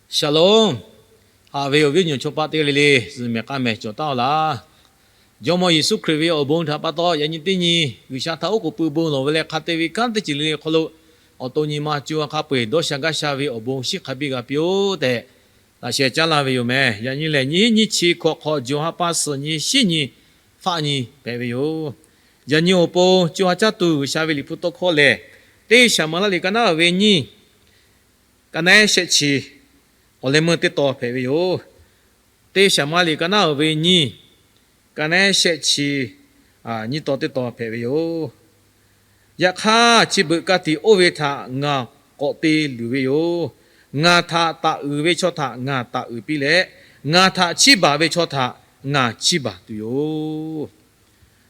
Shalom. Haꞈ ve awˬ viˉ awˬ nyi chaw paˆ teˇ g'aˇ le le, zuhꞈ mehˍ k'aˇ mehˍ cawˬ taˉ-oˬ laˇ. Jawˇmawˇ Yeˍsuˆ Hkriꞈ ve awˬ bon htaꞈ pa taw, yaꞈ nyi teˇ nyi G'uiˬsha htaꞈ oˉ k'oˍ pui bon lawˬ ve leh hk'a te ve kanˉ teˇ ceuˬ le le awˬ hk'aw lo, awˬ to nyi ma co ha hk'a peu-eˬ dawˇ sha gaˇ sha ve awˬ bon shiˉ hk'a biˇ g'a piˇ-oˆ tehꞈ, laꞈ sheh caˉ laˇ ve yoˬ meh. Yaꞈ nyi lehˬ, nyiˇ hinˉ nyiˇ chi hkawꞈ hk'awꞈ, June ha pa suhˍ nyi, shiˉ nyi, faˆ nyi hpehꞈ ve yoˬ. Yaꞈ nyi awˬ pon co ha caˇ tuˬ G'uiˬsha ve Liꞈ hpu tawˇ hkawˇ lehˬ, Teˇ Saˍmaˍlaˆ liꞈ ka naˉ uiˍ ve nyiˇ, ka naˉ shehˆ chi, awˬ leh meuˇ teˇ tawn hpehꞈ ve yoˬ. Teˇ Saˍmaˍlaˆ liꞈ ka naˉ uiˍ ve nyiˇ, ka naˉ shehˆ chi, nyiˇ tawn teˇ tawn hpehꞈ ve yoˬ. Yaꞈ hk'aˇ, chi beuꞈ ka tiꞈ oˇ ve htaꞈ ngaˬ k'awꞈ te luˬ ve yoˬ. Ngaˬ htaꞈ taˍ uiˍ ve chaw htaꞈ ngaˬ taˍ uiˍ piˇ leh, ngaˬ htaꞈ chiˇ baˬ ve chaw htaꞈ ngaˬ chiˇ baˬ tuˬ yoˬ.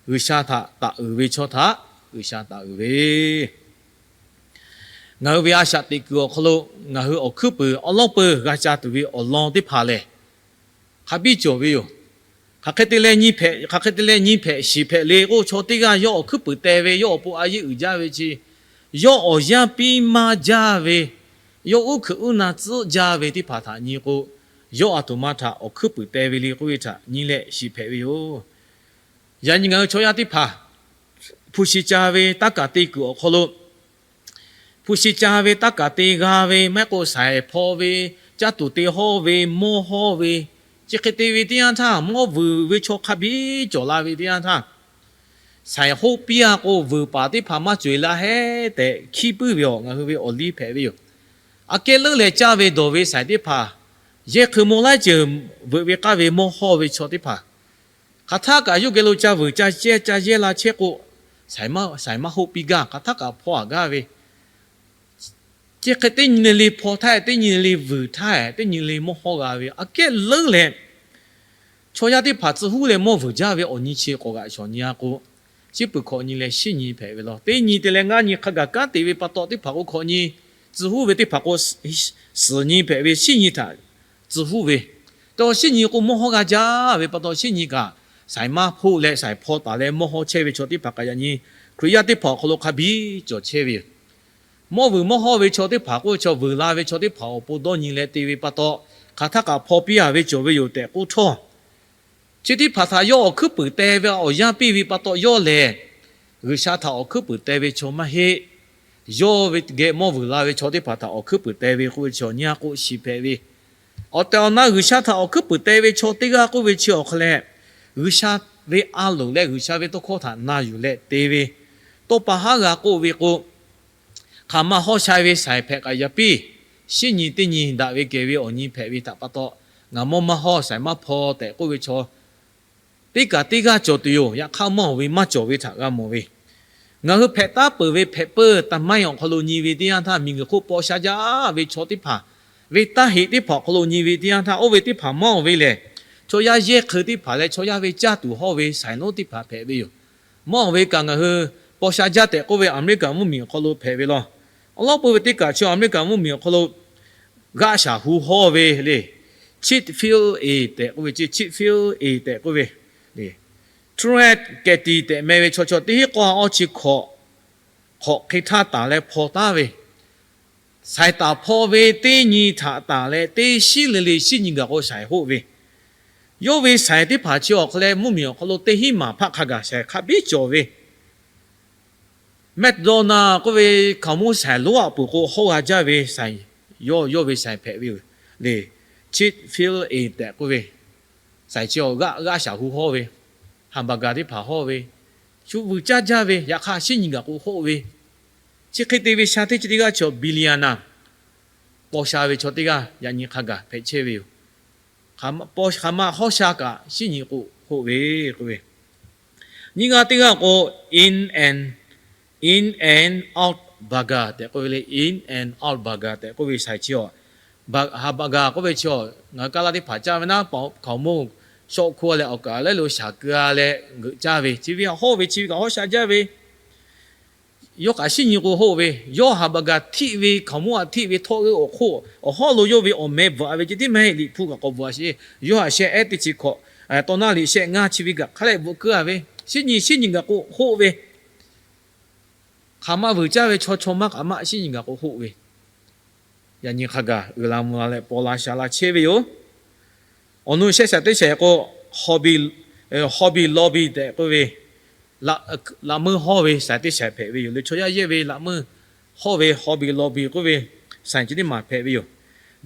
G'uiˬsha htaꞈ taˍ uiˍ ve chaw htaꞈ G'uiˬsha taˍ uiˍ ve, ngaˬ hui ve a shaꞈ teꞈ kuiˬ awˬ hk'aw lo ngaˬ hui awˬ hkuiˉ puiˍ awˉ lawˉ peuˬ g'a ca tuˬ ve awˬ lawn teˇ hpaˍ lehˬ, hk'a biˇ cawˬ ve yoˬ. Hk'aˬ hk'e te leh nyi hpehꞈ, hk'aˬ hk'e te leh nyi hpehꞈ shiˍ hpehꞈ le k'o, chaw teˇ g'aˇ yawˇ awˬ hkuiˉ puiˍ teh ve, yawˇ awˬ pon a yeˇ uiˍ jaˇ ve chi, yawˇ awˬ yanˇ piˇ maˇ jaˇ ve, yawˇ uˉ hkuiꞈ uˉ na tcuhˆ jaˇ ve teˇ hpaˍ htaꞈ nyi k'o, yawˇ a htoꞈ ma htaꞈ awˬ hkuiˉ puiˍ teh ve le k'oˆ ve htaꞈ nyi leh shiˍ hpehꞈ ve yoˬ. Yaꞈ nyi ngaˬ hui chaw yaˇ teˇ hpaˍ hpu shi ca ve taˇ kaˍ te kuiˬ awˬ hk'aw lo, hpu shi ca ve taˇ kaˍ te g'a ve, maˇ heˆ k'o shaiˍ hpaw ve, caˇ tuˬ te hawˇ ve, mawˇ hawˇ ve, chi hk'e te ve teˇ yanˇ htaˇ, mawˇ vuiˬ ve chaw hk'a biˇ cawˬ la ve teˇ yanˇ htaˇ, shaiˍ hoˆ piˇ-a k'o, vuiˬ paˍ teˇ hpaˍ maˇ cawˬ-e laˇ heˉ tehꞈ hkiˇ puiˉ ve awˬ ngaˬ hui ve awˬ liˇ hpehꞈ ve yoˬ. Aꞈ kehˉ leuˉ leh caˇ ve dawˬ ve shaiˍ teˇ hpaˍ, yehˇ hk'ui maw laiˉ ceuˬ veuꞈ ve k'aˇ ve mawˇ hawˇ ve chaw teˇ hpaˍ, hk'aˬ htaˆ kaꞈ yawˇ geh lo ca vuiˬ ca yehˇ ca yehˇ la chehˇ k'o, shaiˍ maˇ hoˆ piˇ gaˇ, hk'aˬ htaˆ kaꞈ hpaw-a gaˇ ve, chi hk'e teˇ nyi le le hpaw htaˇ, teˇ nyi le le vuiˬ htaˇ, teˇ nyi le mawˇ hawˇ g'a ve aꞈ kehˉ leuˉ leh, chaw yaˇ teˇ hpaˍ tcuh huˉ leh mawˇ vuiˬ jaˇ ve awˬ nyi chi k'awꞈ g'aꞈ shawˍ nyi-a k'o, chi peuˬ hkawꞈ nyi leh shiˉ nyi hpehꞈ ve law. Teˇ nyi te leh ngaˇ nyi hk'a gaˬ kanˉ te ve pa taw teˇ hpaˍ k'o hkawꞈ nyi, tcuh huˉ ve teˇ hpaˍ k'o suhˍ nyi hpehꞈ ve, shiˉ nyi htaꞈ tcuh huˉ ve, taw shiˉ nyi k'o mawˇ hawˇ g'a jaˇ ve pa taw, shiˉ nyi kaꞈ shaiˍ maˇ hpoˆ leh shaiˍ hpaw taˍ leh mawˇ hawˇ chehˇ ve chaw teˇ hpaˍ kaꞈ yaꞈ nyi Hkriꞈ yaˇ teˇ hpaˍ awˬ hk'aw lo hk'a biˇ cawˬ chehˇ ve yoˬ. Mawˇ vuiˬ mawˇ hawˇ ve chaw teˇ hpaˍ k'oˆ ve chaw, vuiˬ la ve chaw teˇ hpaˍ awˬ pon dawˇ nyi leh te ve pa taw, hk'aˬ htaˆ kaꞈ hpaw piˇ-a ve cawˬ ve yoˬ tehꞈ k'oˆ htawˇ, chi teˇ hpaˍ htaꞈ yawˇ awˬ hkuiˉ puiˍ teh ve awˬ yanˇ piˇ ve pa taw yawˇ lehˬ, G'uiˬsha htaꞈ awˬ hkuiˉ puiˍ teh ve chaw maˇ heˆ. Yawˇ ve geh mawˇ vuiˬ la ve chaw teˇ hpaˍ htaꞈ awˬ hkuiˉ puiˍ teh ve k'oˆ ve chi awˬ nyi-a k'oˆ shiˍ hpehꞈ ve, awˬ tehˬ awˬ na G'uiˬsha htaꞈ awˬ hkuiˉ puiˍ teh ve chaw teˇ g'aˇ k'oˆ ve chi awˬ hk'a leh, G'uiˬsha ve a loˍ leh G'uiˬsha ve tawˇ hkawˇ htaꞈ na yuˬ leh te ve, tawˇ pa haˉ g'a k'oˆ ve k'o, hk'aˬ ma hawˇ sha ve shaiˍ hpehꞈ kaꞈ yaꞈ piˇ, shiˉ nyi teˇ nyi daꞈ ve kehˬ ve awˬ nyi hpehꞈ ve htaꞈ pa taw, ngaˬ mawˇ maˇ hawˇ shaiˍ maˇ hpaw tehꞈ k'oˆ ve chaw teˇ kaꞈ teˇ g'aˇ cawˬ tuˬ yoˬ. Yaꞈ hk'aˇ mawˇ ve maˇ cawˬ ve htaꞈ g'a mawˬ ve, ngaˬ hui hpehꞈ taˉ peuˬ ve hpehꞈ peuˬ taˇ maiˇ awˬ hk'aw lo nyi ve teˇ yanˇ htaˇ, miˬguiˬ hk'oˆ paw sha jaˇ ve chaw teˇ hpaˍ ve taˇ heꞈ teˇ hpaˍ awˬ hk'aw lo nyi ve teˇ yanˇ htaˇ, oˇ ve teˇ hpaˍ mawˇ ve lehˬ, chaw yaˇ yehˇ hk'eu teˇ hpaˍ leh chaw yaˇ ve caˇ tuˬ hawˇ ve shaiˍ lonˉ teˇ hpaˍ hpehꞈ ve yoˬ. Mawˇ ve kaꞈ ngaˬ hui paw sha jaˇ tehꞈ k'oˆ ve Aˍmeˍriˆkaꞈ mvuhˇmiˬ awˬ hk'aw lo hpehꞈ ve law. Awˬ lawn peuˬ ve teˇ kaꞈ chi Aˍmeˍriˆkaꞈ mvuhˇmiˬ awˬ hk'aw lo g'aˆ shaˍ hu hawˇ ve le, Chick-fil-A tehꞈ k'oˆ ve, Chick-fil-A tehꞈ k'oˆ ve, Truett Cathy tehꞈ meh ve chaw chaw teˇ hinˉ k'awˇ awˇ chi hkawꞈ, hk'awꞈ hk'e htaˇ taˍ leh hpaw taˉ ve, shaiˍ taˍ hpaw ve teˇ nyi htaꞈ taˍ leh teˇ shiˉ le le shiˉ nyi gaˬ k'o shaiˍ hoˆ ve, yawˇ ve shaiˍ teˇ hpaˍ chi awˬ hk'aw leh mvuhˇmiˬ awˬ hk'aw lo teˇ hinˉ maˍ hpaˆ hk'a gaˬ shaiˍ hk'a biˇ cawˬ ve, McDonald k'oˆ ve hkaoˍmonˇ shaiˍ lonˉ aꞈ peuˬ k'o hawˇ g'a jaˇ ve shaiˍ, yawˇ yawˇ ve shaiˍ hpehꞈ ve yoˬ le. Chick-fil-A tehꞈ k'oˆ ve shaiˍ chi awˬ g'aˆ g'aˆ shaˍ hu hawˇ ve, hamburger teˇ hpaˍ hawˇ ve, shu vuiˬ caˇ jaˇ ve, yaꞈ hk'aˇ shiˉ nyi gaˬ k'o hoˆ ve, chi hk'e te ve sha teˇ chi teˇ g'aˇ chi awˬ billionaire, paw sha ve chaw teˇ g'aˇ yaꞈ nyi hk'a gaˬ hpehꞈ chehˇ ve yoˬ. Hk'aˬ ma hawˇ sha kaꞈ shiˉ nyi k'o hoˆ ve k'oˆ ve, nyiˇ g'aˇ teˇ g'aˇ k'o, In and, In and Out Burger tehꞈ k'oˆ ve le. In and Out Burger tehꞈ k'oˆ ve shaiˍ chi awˬ, hamburger k'oˆ ve chi awˬ ngaˬ hui Kaˇlaˇ teˇ hpaˍ caˇ ve naˉ, hkaoˍmonˇ shawˆ hkoˇ leh awˬ kaˍ leh lo shaˍ keu-a leh geuꞈ caˇ ve, chi ve hawˇ ve chi ve kaꞈ hawˇ sha jaˇ ve, yawˇ kaꞈ shiˉ nyi k'o hoˆ ve, yawˇ hamburger htiˆ ve hkaoˍmonˇ aꞈ htiˆ ve htawˆ g'euˆ awˬ hk'oˆ awˬ hawˉ lo yawˇ ve awˬ meh bvuhꞈ-a ve ceh tiˉ maˇ heˆ. Liꞈ hpu kaꞈ k'awꞈ bvuhꞈ-a sheˍ. Yoˇhanˬ shehˆ ehˉ teˇ chi hkawꞈ, tawˇ naˉ liꞈ shehˆ ngaˇ chi ve kaꞈ hk'a leh bvuhꞈ keu-a ve, shiˉ nyi shiˉ nyi gaˬ k'o hoˆ ve, hk'aˬ ma vuiˬ caˇ ve chaw chaw maˇ k'aꞈ maˇ shiˉ nyi gaˬ k'o hoˆ ve Yaꞈ nyi hk'a gaˬ uiˍ la mvuh la leh paw la sha la chehˇ ve yoˬ. Awˬ nu shehˆ shaˍ teˇ shaˍ k'o, hawˇ biˇ lawˇ biˇ tehꞈ k'oˆ ve, laꞈ meuˇ hawˇ ve saiˍ teˇ shaˍ hpehꞈ ve yoˬ. Lehˬ chaw yaˇ yehˇ ve laꞈ meuˇ hawˇ ve hawˇ biˇ lawˇ biˇ k'oˆ ve saiˍ chi teˇ maˬ hpehꞈ ve yoˬ.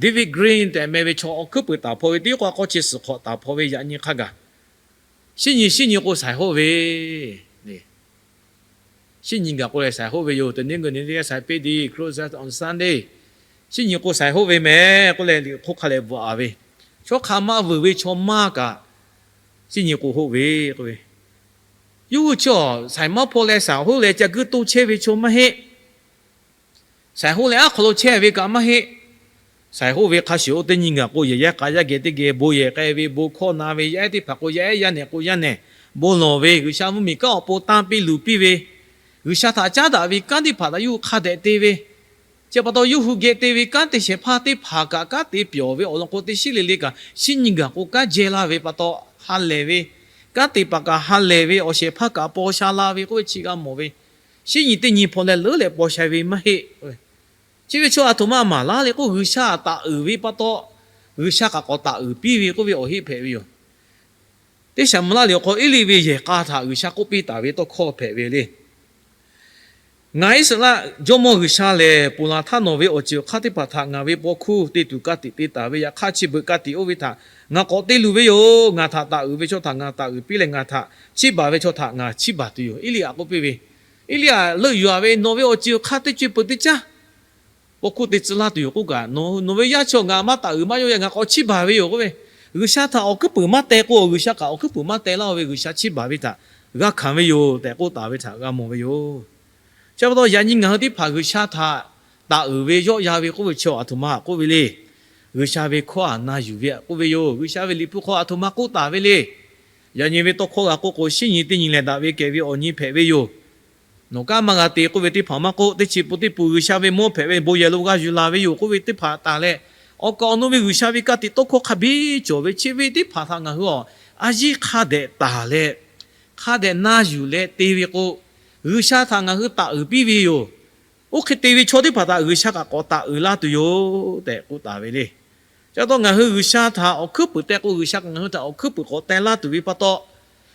David Green tehꞈ meh ve chaw awˬ hkuiˉ puiˍ taˍ hpaw ve teˇ k'o a k'aw chi suhˍ hk'awꞈ taˍ hpaw ve yaꞈ nyi hk'a gaˬ, shinˉ nyi shinˉ nyi k'o saiˍ hoˆ ve, shinˉ nyi gaˬ k'o leh saiˍ hoˆ ve yoˬ. Teˇ nyi g'uiˬ nyi teˇ g'aˇ saiˍ peˇ diˬ, close on Sunday, shinˉ nyi k'o saiˍ hoˆ ve mehˍ k'oˆ leh liꞈ hk'oˆ hk'a leh bvuhꞈ a ve, chaw hk'a maˇ vuiˬ ve chaw maˇ kaꞈ shinˉ nyi k'o hoˆ ve k'oˆ ve, yawˇ hui chi saiˍ maˇ hpaw leh saiˍ hoˆ leh ca guiˇ toˇ chehˇ ve chaw maˇ heˆ. Saiˍ hoˆ leh aˉ hk'aw lo chehˇ ve kaꞈ maˇ heˆ. Saiˍ hoˆ ve hk'a shuˍ oˇ teˇ nyi gaˬ k'o yehˬ yaˇ k'a yaˇ geh teˇ geh bon yehˬ k'ai ve, bon hkawˇ na ve, yaˇ ehˉ teˇ hpaˍ k'o yaˇ ehˉ, yaˇ nehˬ k'o yaˇ nehˬ, bon lawˬ ve, G'uiˬsha mvuhˇmiˬ kanˉ awˬ pon tanˇ piˇ luˬ piˇ ve, G'uiˬsha htaꞈ caˉ daꞈ ve kanˉ teˇ hpaˍ htaꞈ yawˇ hui hk'a dehꞈ te ve, chi pa taw yawˇ hui geh te ve kanˉ te shehˍ hpaˇ teˇ hpaˍ kaꞈ kanˉ te pyawˬ ve awˬ lawn k'o teˇ shiˉ le le kaꞈ shinˉ nyi gaˬ k'o kanˉ jehˇ laˇ ve pa taw ha lehˬ ve, kanˉ te paˍ kaꞈ ha lehˬ ve, awˬ shehˍ hpaˇ kaꞈ paw sha la ve k'oˆ ve chi g'a mawˬ ve. Shinˉ nyi teˇ nyi hpaw leh leuˉ leh paw sha ve maˇ heˆ. Chi ve chaw aˬ htoꞈ ma maˍ laˇ le k'o, G'uiˬsha taꞈ uiˍ ve pa taw, G'uiˬsha kaꞈ k'awꞈ taꞈ uiˍ piˇ ve k'oˆ ve awˬ heˆ hpehꞈ ve yoˬ. Teˇ shaˍ mvuh laˇ liꞈ awˬ hk'aw Eˇliˆ ve yehˬ k'a htaꞈ G'uiˬsha k'oˆ piˇ taˍ ve tawˇ hkawˇ hpehꞈ ve le. Ngaˬ Iˉsaˍreˍlaˆ Jawˇmawˇ G'uiˬsha lehˬ, ponˬ laˬ htaˇ nawˬ ve awˬ ceuˬ awˬ hk'aˇ teˇ hpaˍ htaꞈ ngaˬ ve paw hkuˇ te tuˬ ka tiꞈ te taˍ ve, yaꞈ hk'aˇ chi beuꞈ ka tiꞈ oˇ ve htaꞈ ngaˬ k'awꞈ te luˬ ve yoˬ. Ngaˬ htaꞈ taꞈ uiˍ ve chaw htaꞈ ngaˬ taꞈ uiˍ piˇ leh, ngaˬ htaꞈ chiˇ baˬ ve chaw htaꞈ ngaˬ chiˇ baˬ tuˬ yoˬ. Eˇliˆ htaꞈ k'oˆ piˇ ve, Eˇliˆ-aˬ, leuˆ yuˬ-a ve, nawˬ ve awˬ ceuˬ awˬ hk'aˇ teˇ ceuˬ peuˬ teˇ caˉ paw hkuˇ te tcuh laˇ tuˬ yoˬ k'oˆ kaꞈ, nawˬ ve yaˇ chaw ngaˬ maˇ taꞈ uiˍ maˇ yawˇ yaˇ ngaˬ k'awꞈ chiˇ baˬ ve yoˬ k'oˆ ve, G'uiˬsha htaꞈ awˬ hkuiˉ puiˍ maˇ teh k'o, G'uiˬsha kaꞈ awˬ hkuiˉ puiˍ maˇ teh laˇ-o ve, G'uiˬsha chiˇ baˬ ve htaꞈ g'a hkanˍ ve yoˬ tehꞈ k'oˆ taˍ ve htaꞈ g'a mawˬ ve yoˬ. Chi pa taw yaꞈ nyi ngaˬ hui teˇ hpaˍ G'uiˬsha htaꞈ taꞈ uiˍ ve yawˆ yan ve k'oˆ ve chaw aˬ htoꞈ ma htaꞈ k'oˆ ve le. G'uiˬsha ve hkawˇ htaꞈ na yuˬ ve htaꞈ k'oˆ ve yoˬ. G'uiˬsha ve liꞈ hpu hk'aw aˬ htoꞈ ma k'oˆ taˍ ve le. Yaꞈ nyi ve tawˇ hkawˇ g'a k'oˆ k'o, shinˉ nyi teˇ nyi lehˬ daꞈ ve kehˬ ve awˬ nyi hpehꞈ ve yoˬ. Nawˬ kanˉ maˇ g'a te k'oˆ ve teˇ hpaˍ maˇ k'oˆ, teˇ chi pun teˇ pun G'uiˬsha ve mawˇ hpehꞈ ve bon yehˬ lo g'a yuˬ laˬ ve yoˬ k'oˆ ve teˇ hpaˍ taˍ leh, awˬ kaˍ awˬ nu ve G'uiˬsha ve ka tiꞈ tawˇ hkawˇ hk'a biˇ cawˬ ve chi ve teˇ hpaˍ htaꞈ ngaˬ hui a, a yiˉ hk'a dehꞈ taˍ leh, hk'a dehꞈ na yuˬ leh te ve k'o, G'uiˬsha htaꞈ ngaˬ hui taꞈ uiˍ piˇ ve yoˬ. Oˇ hk'e te ve chaw teˇ hpaˍ htaꞈ G'uiˬsha kaꞈ k'awꞈ taꞈ uiˍ laˇ tuˬ yoˬ tehꞈ k'oˆ taˍ ve le. Chi pa taw ngaˬ hui G'uiˬsha htaꞈ awˬ hkuiˉ puiˍ teh k'o, G'uiˬsha ngaˬ hui htaꞈ awˬ hkuiˉ puiˍ k'awꞈ teh laˇ tuˬ ve pa taw,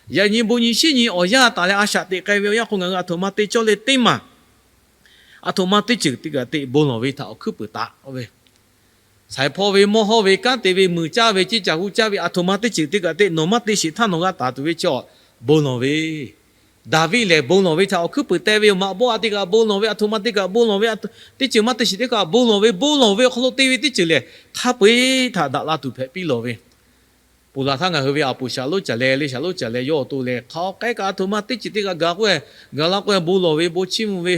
yaꞈ nyi bon nyi shinˉ nyi awˬ yanˇ taˍ leh a shaꞈ teꞈ k'ai ve awˬ yanˇ hk'o ngaˬ hui aˬ htoꞈ ma te cawˇ leh teˇ maˬ, aˬ htoꞈ ma teˇ ceuˬ teˇ kaꞈ te bon lawˬ ve htaꞈ awˬ hkuiˉ puiˍ taˍ ve, saiˍ hpawˇ ve, mawˇ hawˇ ve, kanˉ te ve, muiˬ caˇ ve, ceˇ caˬ hu caˇ ve, aˬ htoꞈ ma teˇ ceuˬ teˇ kaꞈ te nawˬ maˇ te sheˍ htaˇ nawˬ g'a taˍ tuˬ ve chaw bon lawˬ ve, Daˍviˆ lehˬ bon lawˬ ve htaꞈ awˬ hkuiˉ puiˍ teh ve yoˬ. Maꞈ bawˆ a teˇ kaꞈ bon lawˬ ve, aˬ htoꞈ ma teˇ kaꞈ bon lawˬ ve, teˇ ceuˬ maˇ te sheˍ teˇ kaꞈ bon lawˬ ve, bon lawˬ ve awˬ hk'aw lo te ve teˇ ceuˬ lehˬ hk'a peu-eˬ htaꞈ daꞈ la tuˬ hpehꞈ piˇ lawˬ ve, ponˬ laˬ htaˇ ngaˬ hui ve aˬ poˍ shaˍ lonˉ caˬ leh le shaˍ lonˉ caˬ leh yawˇ awˬ to lehˬ hk'a awˬ k'ehˉ kaꞈ aˬ htoꞈ ma teˇ ceuˬ teˇ kaꞈ gaˬ k'oˆ-e, gaˬ la k'oˆ-e bon lawˬ ve, bon chiˇ mvuh ve,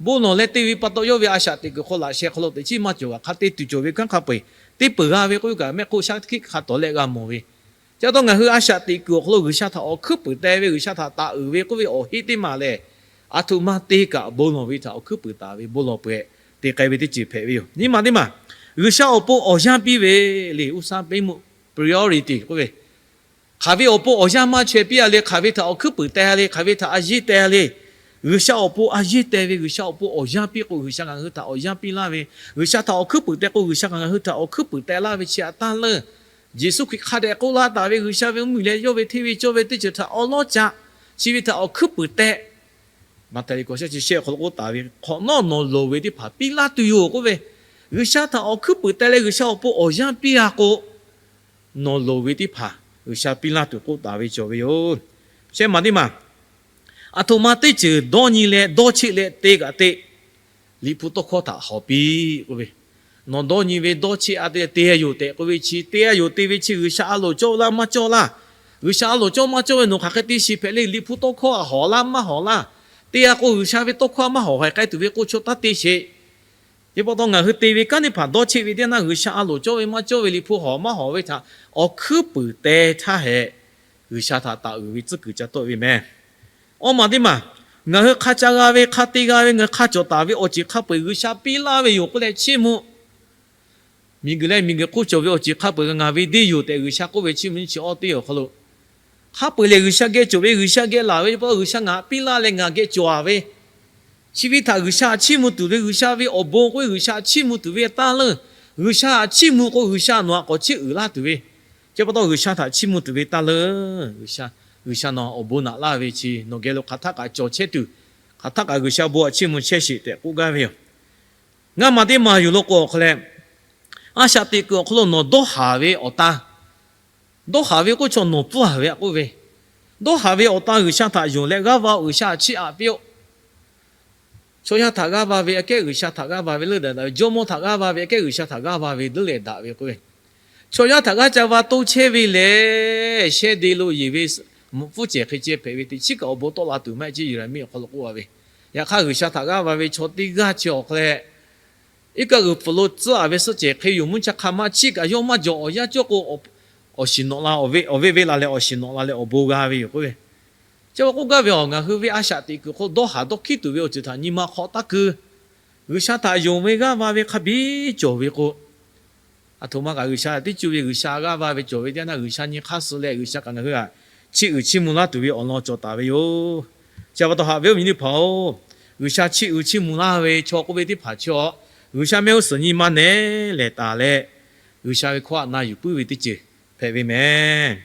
bon lawˬ leh te ve pa taw yawˇ ve a shaꞈ teꞈ kuiˬ hk'aw laꞈ sheh hk'aw lo teꞈ chiˉ maˇ cawˬ kaꞈ hk'a te tuˬ cawˬ ve kanˉ hk'a peu-eˬ teˇ peuˬ g'a ve k'oˆ ve kaꞈ mehˆ hk'oˆ shaˉ hkiˆ hk'a tawˍ leh g'a mawˬ ve. Chi pa taw ngaˬ hui a shaꞈ teꞈ kuiˬ awˬ hk'aw lo G'uiˬsha htaꞈ awˬ hkuiˉ puiˍ teh ve, G'uiˬsha htaꞈ taꞈ uiˍ ve k'oˆ ve awˬ heˆ teˇ maˬ lehˬ, aˬ htoꞈ ma te kaꞈ bon lawˬ ve htaꞈ awˬ hkuiˉ puiˍ taˍ ve bon lawˬ peuˬ-eˬ te k'ai ve teˇ ceuˬ hpehꞈ ve yoˬ. Nyiˇ maˬ teˇ maˬ, G'uiˬsha awˬ pon awˬ yanˇ piˇ ve le, uˉ saˉ peˉ mvuhˇ, priority k'oˆ ve, hk'aˬ ve awˬ pon awˬ yanˇ maˇ chaweh piˇ-a le, hk'aˬ ve htaꞈ awˬ hkuiˉ puiˍ teh le, hk'aˬ ve htaꞈ a yiˇ teh le, G'uiˬsha awˬ pon a yiˇ teh ve, G'uiˬsha awˬ pon awˬ yanˇ piˇ k'o G'uiˬsha ngaˬ hui htaꞈ awˬ yanˇ piˇ laˇ ve, G'uiˬsha htaꞈ awˬ hkuiˉ puiˍ teh k'o G'uiˬsha ngaˬ hui htaꞈ awˬ hkuiˉ puiˍ teh laˇ ve chi htaꞈ tanˇ leuˇ. Yeˍsuˆ Hkriꞈ hk'a dehꞈ k'oˆ laˇ taˍ ve, G'uiˬsha ve mvuhˇmiˬ leh yawˇ ve hteˇ ve cawˇ ve teˇ ceuˬ htaꞈ awˉ lawˉ ca, chi ve htaꞈ awˬ hkuiˉ puiˍ teh. Maꞈhtehˍ liꞈ hkawꞈ shehˆ chi shehˆ awˬ hk'aw lo k'oˆ taˍ ve, hk'awꞈ nawˉ nawˬ loˍ ve teˇ hpaˍ piˇ laˇ tuˬ yoˬ k'oˆ ve, G'uiˬsha htaꞈ awˬ hkuiˉ puiˍ teh leh G'uiˬsha awˬ pon awˬ yanˇ piˇ-a k'o, nawˬ loˍ ve teˇ hpaˍ G'uiˬsha piˇ laˇ tuˬ k'oˆ taˍ ve cawˬ ve yoˬ. Shehˆ maˬ teˇ maˬ, aˬ htoꞈ ma teˇ ceuˬ dawˇ nyi leh dawˇ cheˆ leh te kaꞈ te, Liꞈ hpu tawˇ hkawˇ htaꞈ hawˍ piˇ k'oˆ ve, nawˬ dawˇ nyi ve dawˇ cheˆ-a te, te-a yoˬ tehꞈ k'oˆ ve chi, te-a yoˬ te ve chi G'uiˬsha a loˍ cawˇ laˇ maˇ cawˇ laˇ. G'uiˬsha a loˍ cawˇ maˇ cawˇ ve nawˬ hk'aˬ hk'e te shiˍ hpehꞈ le. Liꞈ hpu tawˇ hkawˇ htaꞈ hawˍ laˇ maˇ hawˍ laˇ. Te-a k'o G'uiˬsha ve tawˇ hkawˇ maˇ hawˍ haiˬ k'ai tuˬ ve k'o chaw taˇ te sheˍ. Chi pa taw ngaˬ hui te ve kanˉ teˇ hpaˍ dawˇ cheˆ ve teˇ yanˇ G'uiˬsha a loˍ cawˇ ve maˇ cawˇ ve Liꞈ hpu hawˍ maˇ hawˍ ve htaꞈ awˬ hkuiˉ puiˍ teh htaˇ hehꞈ, G'uiˬsha htaꞈ taˍ uiˍ ve tcuhˉ kuiˬ ca tawˆ ve meh. Awˇ maˬ teˇ maˬ, ngaˬ hui hk'a ca g'a ve, hk'a te g'a ve, ngaˬ hui hk'a cawˬ taˍ ve awˬ ceuˬ hk'a peu-eˬ G'uiˬsha piˇ laˇ ve yoˬ k'oˆ leh chiˇ mvuh. Miˬguiˬ leh miˬguiˬ hk'oˆ cawˬ ve awˬ ceuˬ hk'a peu-eˬ ngaˬ ve deˇ yoˬ tehꞈ G'uiˬsha k'oˆ ve chiˇ mvuh nyiˇ chi awˇ teˇ awˬ hk'aw lo, hk'a peu-eˬ lehˬ G'uiˬsha geh cawˬ ve, G'uiˬsha geh laˬ ve pa taw G'uiˬsha ngaˬ piˇ laˇ leh ngaˬ geh cawˬ-a ve, Chi ve htaꞈ G'uiˬsha htaꞈ chiˇ mvuh tuˬ ve, G'uiˬsha ve awˬ bon k'oˆ ve, G'uiˬsha htaꞈ chiˇ mvuh tuˬ ve taˇ leuˉ. G'uiˬsha htaꞈ chiˇ mvuh k'o, G'uiˬsha nawˬ htaꞈ k'awꞈ chiˇ uiˍ laˇ tuˬ ve. Chi pa taw G'uiˬsha htaꞈ chiˇ mvuh tuˬ ve taˇ leuˉ. G'uiˬsha nawˬ awˬ bon naꞈ laˇ ve chi nawˬ geh lo hk'aˬ htaˆ kaꞈ cawˬ chehˇ tuˬ, hk'aˬ htaˆ kaꞈ G'uiˬsha bon htaꞈ chiˇ mvuh chehˇ sheˍ tehꞈ k'oˆ gaˇ ve yoˬ. Ngaˇ ma teˇ ma yuˬ lo k'o awˬ hk'aw leh, a shaꞈ teꞈ kuiˬ awˬ hk'aw lo nawˬ dawˇ haˍ ve awˬ tan, dawˇ haˍ ve k'oˆ chaw nawˬ pfuhˇ haˍ ve a k'oˆ ve, dawˇ haˍ ve awˬ tan G'uiˬsha htaꞈ yonˍ leh g'aˇ va-oˬ, G'uiˬsha htaꞈ chiˇ aꞈ piˇ-oˆ. Chaw yaˇ htaꞈ g'aˇ va ve aꞈ kehˉ G'uiˬsha htaꞈ g'aˇ va ve leuˉ leh daꞈ ve, jawˇmawˇ htaꞈ g'aˇ va ve aꞈ kehˉ G'uiˬsha htaꞈ g'aˇ va ve leuˉ leh daꞈ ve k'oˆ ve, chaw yaˇ htaꞈ g'aˇ ca va toˇ chehˇ ve lehˬ, shehˇ de lo yeˬ ve mvuhꞈ pfuhˇ cehˬ hk'e ceh hpehꞈ ve teꞈ chiˉ kaꞈ awˬ bon tawˆ la tuˬ maˇ heˆ, chi Yeˍraˍmiˆ awˬ hk'aw lo k'oˆ a ve. Yaꞈ hk'aˇ G'uiˬsha htaꞈ g'aˇ va ve chaw teˇ g'aˇ chi awˬ hk'aw leh, iˉ kaˆ g'uiˬ pfuhˍ lo tcuhˉ a ve suhˆ cehˬ hk'e yoˬ. Mvuhˇ cha hk'a ma chiˇ kaꞈ yawˇ maˇ jawˬ, awˬ yanˇ cawˇ k'o, awˬ shiˍ nawꞈ la, awˬ ve ve la leh awˬ shiˍ nawꞈ la leh awˬ bon g'a ve yoˬ k'oˆ ve. Chi pa k'oˆ gaˇ ve, ngaˬ hui ve a shaꞈ teꞈ kuiˬ hk'aw dawˇ haˍ dawˇ hkiˉ tuˬ ve awˬ ceuˬ htaꞈ nyi ma hk'aw taˇ keu. G'uiˬsha htaꞈ yonˍ ve g'aˇ va ve hk'a biˇ cawˬ ve k'o, aˬ htoꞈ ma kaꞈ G'uiˬsha tiˉ cuˇ ve, G'uiˬsha g'aˇ va ve cawˬ ve teˇ yanˇ htaˇ, G'uiˬsha nyi hk'aˇ suh leh G'uiˬsha kaꞈ ngaˬ hui htaꞈ chiˇ uiˍ chiˇ mvuh laˇ tuˬ ve awˬ lawn cawˬ taˍ ve yoˬ. Chi pa taw haꞈ ve awˬ viˉ awˬ nyi teˇ hpaˍ-oˬ, G'uiˬsha chiˇ uiˍ chiˇ mvuh laˇ ve chaw k'oˆ ve teˇ hpaˍ chi, G'uiˬsha mehˆ g'uˇ suhˍ nyi ma nehˬ lehˬ taˍ leh, G'uiˬsha ve hkawˇ htaꞈ na yuˬ puiˉ ve teˇ ceuˬ hpehꞈ ve mehˍ.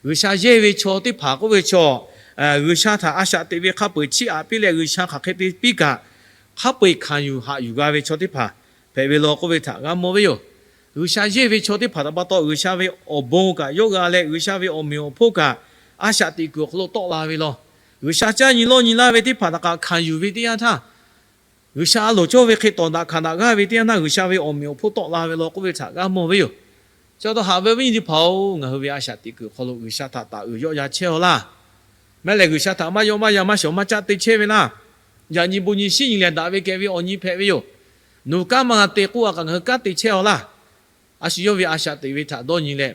G'uiˬsha yehˇ ve chaw teˇ hpaˍ k'oˆ ve chaw, G'uiˬsha htaꞈ a shaꞈ teꞈ ve hk'a peu-eˬ chiˇ aꞈ piˇ leh, G'uiˬsha hk'aˬ hk'e te piˇ kaꞈ, hk'a peu-eˬ hkanˍ yuˬ haꞈ yuˬ g'a ve chaw teˇ hpaˍ hpehꞈ ve law k'oˆ ve htaꞈ g'a mawˬ ve yoˬ. G'uiˬsha yehˇ ve chaw teˇ hpaˍ htaꞈ pa taw G'uiˬsha ve awˬ bon kaꞈ yawˆ g'a leh, G'uiˬsha ve awˬ meꞈ awˬ hponˇ kaꞈ a shaꞈ teꞈ kuiˬ awˬ hk'aw lo tawˆ la ve law. G'uiˬsha caˇ nyi lawˇ nyi laˇ ve teˇ hpaˍ htaꞈ kaꞈ hkanˍ yuˬ ve teˇ yanˇ htaˇ, G'uiˬsha a loˍ cawˇ ve hk'e tawˍ daꞈ hkanˍ daꞈ g'aˇ ve teˇ yanˇ htaˇ, G'uiˬsha ve awˬ meꞈ awˬ hponˇ tawˆ la ve law k'oˆ ve htaꞈ g'a mawˬ ve yoˬ. Chi pa taw haꞈ ve awˬ viˉ awˬ nyi teˇ hpaˍ-oˬ, ngaˬ hui ve a shaꞈ teꞈ kuiˬ hk'aw lo G'uiˬsha htaꞈ taˍ uiˍ yawˆ ya chehˇ-aw laˇ. Maˇ heˆ leh G'uiˬsha htaꞈ maˇ yawˆ maˇ yan maˇ shawˍ maˇ caˆ te chehˇ ve laˇ. Yaꞈ nyi bon nyi shiˉ nyi lehˬ daꞈ ve kehˬ ve awˬ nyi hpehꞈ ve yoˬ. Nawˬ hui kanˉ maˇ g'a te k'oˆ a kaꞈ ngaˬ hui kanˉ te chehˇ-aw laˇ. A shu yawˇ ve a shaꞈ teꞈ ve htaꞈ dawˇ nyi leh,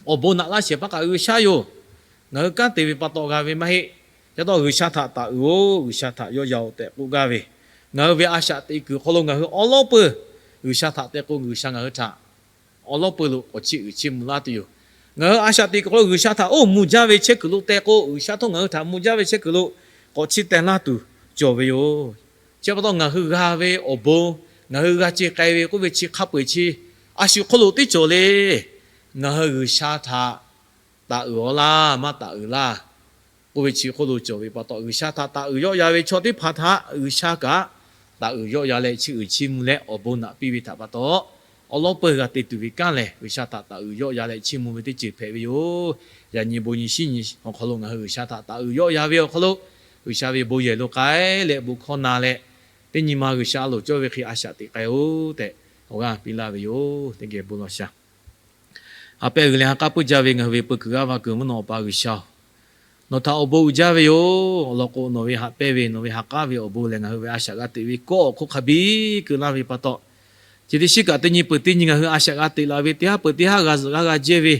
awˬ bon naꞈ laˇ shehˍ hpaˇ kaꞈ G'uiˬsha yoˬ. Ngaˬ hui kanˉ te ve pa taw g'a ve maˇ heˆ. Chi pa taw G'uiˬsha htaꞈ taˍ uiˍ-oˬ, G'uiˬsha htaꞈ yawˆ yan-oˬ tehꞈ k'oˆ gaˇ ve, ngaˬ hui ve a shaꞈ teꞈ kuiˬ hk'aw lo ngaˬ hui awˉ lawˉ peuˬ G'uiˬsha htaꞈ te k'o, G'uiˬsha ngaˬ hui htaꞈ awˉ lawˉ peuˬ lo k'awꞈ chiˇ uiˍ chiˇ mvuh laˇ tuˬ yoˬ. Ngaˬ hui a shaꞈ teꞈ kuiˬ hk'aw lo G'uiˬsha htaꞈ oˇ mvuh jaˇ ve chehˇ kuiˬ lo te k'o, G'uiˬsha htawˇ ngaˬ hui htaꞈ mvuh jaˇ ve chehˇ kuiˬ lo k'awꞈ chiˇ teh laˇ tuˬ cawˬ ve yoˬ. Chi pa taw ngaˬ hui g'a ve awˬ bon, ngaˬ hui g'a ce k'ai ve k'oˆ ve chi hk'a peu-eˬ chi a shu hk'oˆ lo teˇ cawˬ le. Ngaˬ hui G'uiˬsha htaꞈ taˍ uiˍ-aw laˇ, maˇ taˍ uiˍ laˇ k'oˆ ve chi hk'oˆ lo cawˬ ve pa taw, G'uiˬsha htaꞈ taˍ uiˍ yawˆ ya ve chaw teˇ hpaˍ htaꞈ G'uiˬsha kaꞈ taˍ uiˍ yawˆ ya leh chiˇ uiˍ chiˇ mvuh leh awˬ bon naꞈ piˇ ve htaꞈ pa taw, awˉ lawˉ peuˬ g'a te tuˬ ve kanˉ lehˬ, G'uiˬsha htaꞈ taˍ uiˍ yawˆ ya leh chiˇ mvuh ve teˇ ceuˬ hpehꞈ ve yoˬ. Yaꞈ nyi bon nyi shiˉ nyi awˬ hk'aw lo ngaˬ hui G'uiˬsha htaꞈ taˍ uiˍ yawˆ ya ve awˬ hk'aw lo, G'uiˬsha ve bon yehˬ lo k'ai leh bon hkawˇ na leh, teˇ nyi ma G'uiˬsha a loˍ cawˇ ve hk'e a shaꞈ teꞈ k'ai-oˬ tehꞈ awˬ g'aˇ piˇ laˇ ve yoˬ. Teˇ geh bon lawˬ sha. Ha pehˇ g'uiˬ leh ha k'aˉ puiˉ jaˇ ve ngaˬ hui ve peu kuiˬ g'aˇ va kuiˬ mvuhˇ naw awˬ pa G'uiˬsha-oˬ, nawˬ htaꞈ awˬ bon uiˍ jaˇ ve yoˬ. Awˬ lawn k'o, nawˬ ve ha pehˇ ve, nawˬ ve ha k'aˉ ve awˬ bon lehˬ, ngaˬ hui ve a shaꞈ g'a teꞈ ve kawˆ awˬ hk'oˆ hk'a biˇ keu laˇ ve pa taw, chi teˇ shiˉ kaꞈ teˇ nyi peuˬ teˇ nyi ngaˬ hui a shaꞈ g'a teꞈ la ve teˇ haˉ peuˬ teˇ haˉ g'a zuhꞈ g'a g'a jehˇ ve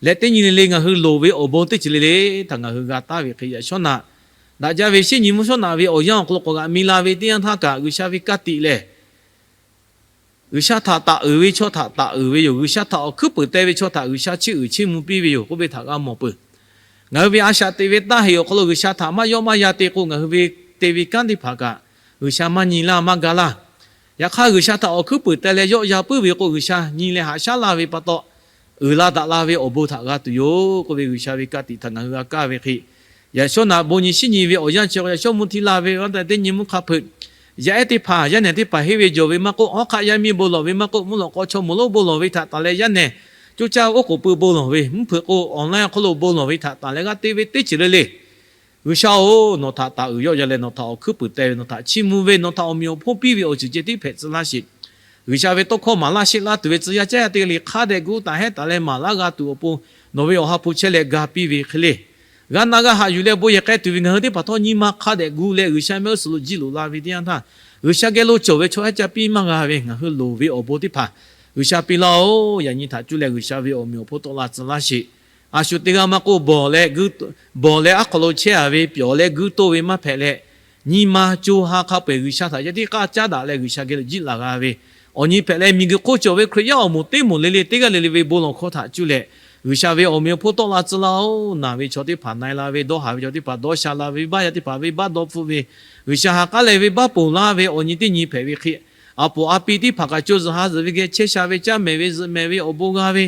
leh, teˇ nyi le le ngaˬ hui loˍ ve awˬ bon teˇ ceuˬ le le htaꞈ ngaˬ hui g'a taˍ ve hk'e, yaꞈ shawˉ naꞈ daꞈ jaˇ ve shiˉ nyi mvuhˇ shawˉ naꞈ ve awˬ yanˇ awˬ hk'aw lo k'awꞈ g'aꞈ mi la ve teˇ yanˇ htaˇ kaꞈ, G'uiˬsha ve ka tiꞈ lehˬ, G'uiˬsha htaꞈ taˍ uiˍ ve chaw htaꞈ taˍ uiˍ ve yoˬ. G'uiˬsha htaꞈ awˬ hkuiˉ puiˍ teh ve chaw htaꞈ G'uiˬsha chiˇ uiˍ chiˇ mvuh piˇ ve yoˬ k'oˆ ve htaꞈ g'a mawˬ peuˬ. Ngaˬ hui ve a shaꞈ teꞈ ve taˇ heꞈ awˬ hk'aw lo G'uiˬsha htaꞈ maˇ yawˆ maˇ yan te k'o, ngaˬ hui ve te ve kanˉ teˇ hpaˍ kaꞈ G'uiˬsha maˇ nyi laˇ maˇ ga laˇ. Yaꞈ hk'aˇ, G'uiˬsha htaꞈ awˬ hkuiˉ puiˍ teh leh yawˆ yan puiˉ ve k'o, G'uiˬsha nyi leh haꞈ shaˉ laˇ ve pa taw, uiˍ la daꞈ la ve awˬ bon htaꞈ g'a tuˬ yoˬ k'oˆ ve G'uiˬsha ve ka tiꞈ htaꞈ ngaˬ hui g'a kaˇ ve hk'e, yaꞈ shawˉ naꞈ bon nyi shiˉ nyi ve awˬ yanˇ chi k'o, yaꞈ shawˉ mvuhˇ htiˇ la ve teˇ nyi mvuhˇ hk'a hpeuꞈ, yaˇ ehˉ teˇ hpaˍ yaˇ nehˬ teˇ hpaˍ henˇ ve jawˬ ve maˇ k'oˆ, hawˉ hk'aˆ yaˇ miˇ bon lawˬ ve maˇ k'oˆ, mvuhˇ lawꞈ k'aw chaw moˍ lonˉ bon lawˬ ve htaꞈ tanˬ leh yaˇ nehˬ coˇ caˇ oˉ k'oˍ pui bon lawˬ ve, mvuhˇ hpeuꞈ k'o awˬ laˇ awˬ hk'aw lo bon lawˬ ve htaꞈ tanˬ leh g'a te ve teˇ ceuˬ le le, G'uiˬsha-oˬ, nawˬ htaꞈ taˍ uiˍ yawˆ yan leh nawˬ htaꞈ awˬ hkuiˉ puiˍ teh ve, nawˬ htaꞈ chiˇ mvuh ve, nawˬ htaꞈ awˬ meꞈ awˬ hponˇ piˇ ve awˬ ceuˬ ceh tiˉ hpehꞈ tcuh laˇ sheˍ. G'uiˬsha ve tawˇ hkawˇ maˍ laˇ sheˆ laˇ tuˬ ve tcuh yaˇ caˉ yaˇ teˇ g'aˇ le hk'a dehꞈ gu taˍ hehˉ taˍ leh maˍ laˇ g'a tuˬ awˬ pon, nawˬ ve awˬ ha hpu chehˇ leh ga piˇ ve hk'e le, g'a na g'a haꞈ yuˬ leh bon yehˬ k'ai tuˬ ve ngaˬ hui teˇ hpaˍ htawˇ nyi ma hk'a dehꞈ gu leh G'uiˬsha mehˆ g'uˇ suhˍ lo jiˇ loꞈ la ve teˇ yanˇ htaˇ, G'uiˬsha geh lo cawˬ ve chaw hehˉ ca piˇ maˇ g'a ve ngaˬ hui loˍ ve awˬ bon teˇ hpaˍ G'uiˬsha piˇ laˇ-oˬ. Yaꞈ nyi htaꞈ cuˇ leh G'uiˬsha ve awˬ meꞈ awˬ hponˇ tawˆ la tcuh laˇ sheˍ. A shu teˇ g'aˇ maˇ k'oˆ, bawˬ leh aˉ hk'aw lo chehˇ a ve pyawˬ leh guiˇ toˇ ve maˇ hpehꞈ leh, nyi ma co ha hk'a peu-eˬ G'uiˬsha htaꞈ yaˇ tiˉ k'aˇ caˉ daꞈ leh G'uiˬsha geh lo jiˇ laˬ g'a ve awˬ nyi hpehꞈ leh, miˬguiˬ hk'oˆ cawˬ ve Hkriꞈ yaˇ awˬ moˍ teˇ moˍ le le teˇ g'aˇ le le ve bon lawˬ hkawˇ htaꞈ cuˇ leh G'uiˬsha ve awˬ meꞈ awˬ hponˇ tawˆ la tcuh laˇ-oˬ. Naˬ ve chaw teˇ hpaˍ na e la ve, dawˇ haˍ ve chaw teˇ hpaˍ dawˇ sha la ve, venˇbaˆ yaˇ teˇ hpaˍ venˇbaˆ dawˇ hpfuhˆ ve, G'uiˬsha ha k'aˉ leh venˇbaˆ ponˬ laˇ ve awˬ nyi teˇ nyi hpehꞈ ve hk'e, a poˍ a pi teˇ hpaˍ kaꞈ co zuhˬ ha zuhˬ ve geh chehˇ sha ve, caˇ mehˍ ve zuhꞈ mehˍ ve awˬ bon g'a ve,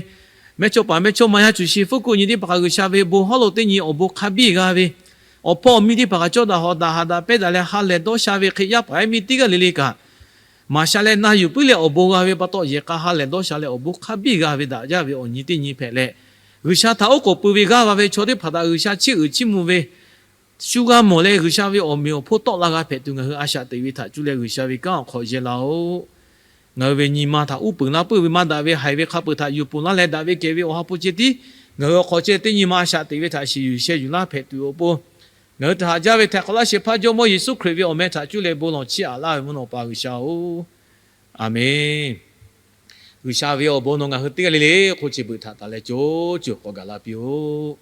mehˇchawˇpaˍ mehˇchawˇma yaˇ cuˬ shi fuˉ kuˆ nyi teˇ hpaˍ kaꞈ G'uiˬsha ve bon hawˉ lo teˇ nyi awˬ bon hk'a biˇ g'a ve, awˬ hpawˇ awˬ miˇ teˇ hpaˍ kaꞈ cawˇ daꞈ hawˍ daꞈ haꞈ daꞈ pehˇ daꞈ leh ha lehˬ dawˇ sha ve hk'e, yaˇ paˍ yaˇ miˇ teˇ g'aˇ le le kaꞈ maˍ sha leh na yuˬ puiˉ leh awˬ bon g'a ve pa taw, yehˬ k'a ha lehˬ dawˇ sha leh awˬ bon hk'a biˇ g'a ve daꞈ jaˇ ve awˬ nyi teˇ nyi hpehꞈ leh, G'uiˬsha htaꞈ oˉ k'oˍ pui ve g'aˇ va ve chaw teˇ hpaˍ htaꞈ G'uiˬsha chiˇ uiˍ chiˇ mvuh ve shu g'a mawˬ leh, G'uiˬsha ve awˬ meꞈ awˬ hponˇ tawˆ la g'a hpehꞈ tuˬ ngaˬ hui a shaꞈ teꞈ ve htaꞈ cuˇ leh G'uiˬsha ve kanˉ awˬ hk'aw yehˇ laˇ-oˆ. Ngaˬ hui ve nyi ma htaꞈ uˉ peunˍ laˇ puiˉ ve maˇ daꞈ ve haiˬ ve hk'a peu-eˬ htaꞈ yuˬ ponˬ laˇ leh, daꞈ ve kehˬ ve awˬ ha hpu ceh tiˉ ngaˬ hui awˬ hk'aw ceh teˇ nyi ma a shaꞈ teꞈ ve htaꞈ shiˍ yuˬ sheh yuˬ laˇ hpehꞈ tuˬ awˬ pon, ngaˬ hui htaꞈ haꞈ jaˇ ve htaiˍ hk'awꞈ laˇ shehˍ hpaˇ Jawˇmawˇ Yeˍsuˆ Hkriꞈ ve awˬ meh htaꞈ cuˇ leh bon lawˬ chiˇ aꞈ laˇ ve mvuhˇ naw pa G'uiˬsha-oˬ, Aˍmenˬ. G'uiˬsha ve awˬ bon nawˬ ngaˬ hui teˇ g'aˇ le le hk'oˆ chi beuꞈ htaꞈ taˍ leh co ceuˬ k'awꞈ gaˬ la piˇ-oˆ.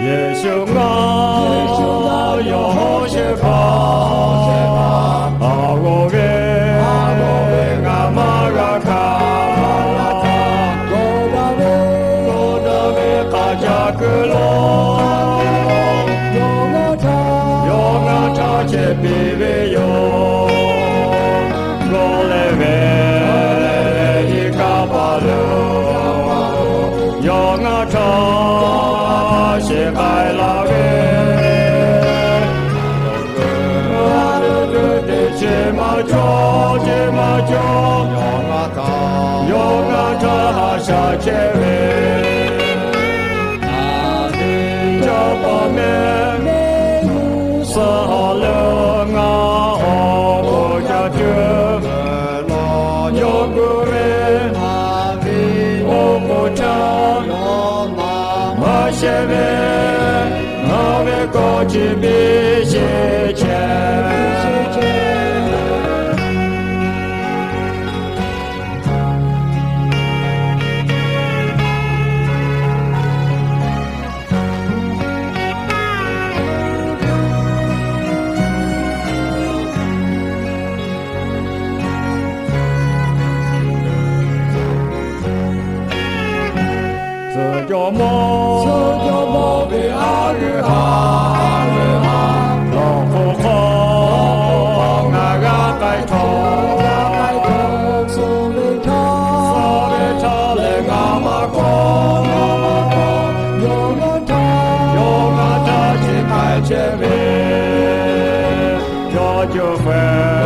Yeˍsuˆ ngaˬ yawˇ hawˉ shehˍ hpaˇ, a g'awˬ ve ngaˬ maˇ g'a kaˇ. G'awˬ daꞈ ve k'aˬ ca kuiˬ lo yawˇ ngaˬ htaꞈ chehˇ piˇ ve yoˬ. G'awˬ leh ve iˉ kaˆ paˍ lo yawˇ ngaˬ htaꞈ shiˍ k'ai laˇ ve, a lo tuˬ teˇ chi maˇ cawˬ, chi maˇ cawˬ, yawˇ ngaˬ htaꞈ haꞈ shaꞈ chehˇ ve, Jawˇmawˇ meh suh haw leh ngaˬ awˬ bon ca cuˇ, yawˇ gu ve awˬ bon ca maˇ shehˍ ve, ngaˬ ve kawˇ chi biˇ sheˍ chehˇ. Tcuh jawˇmawˇ, tcuh jawˇmawˇ ve a g'uiˬ ha, a g'uiˬ ha, lawˬ hk'oˆ hk'aw ngaˬ g'a k'ai htawˇ, suh ve htaˇ, suh ve htaˇ lehˬ ngaˬ maˇ kawˆ, ngaˬ maˇ kawˆ, yawˇ ngaˬ htaꞈ, yawˇ ngaˬ htaꞈ chi k'ai chehˇ ve, yawˇ cuˇ hpehꞈ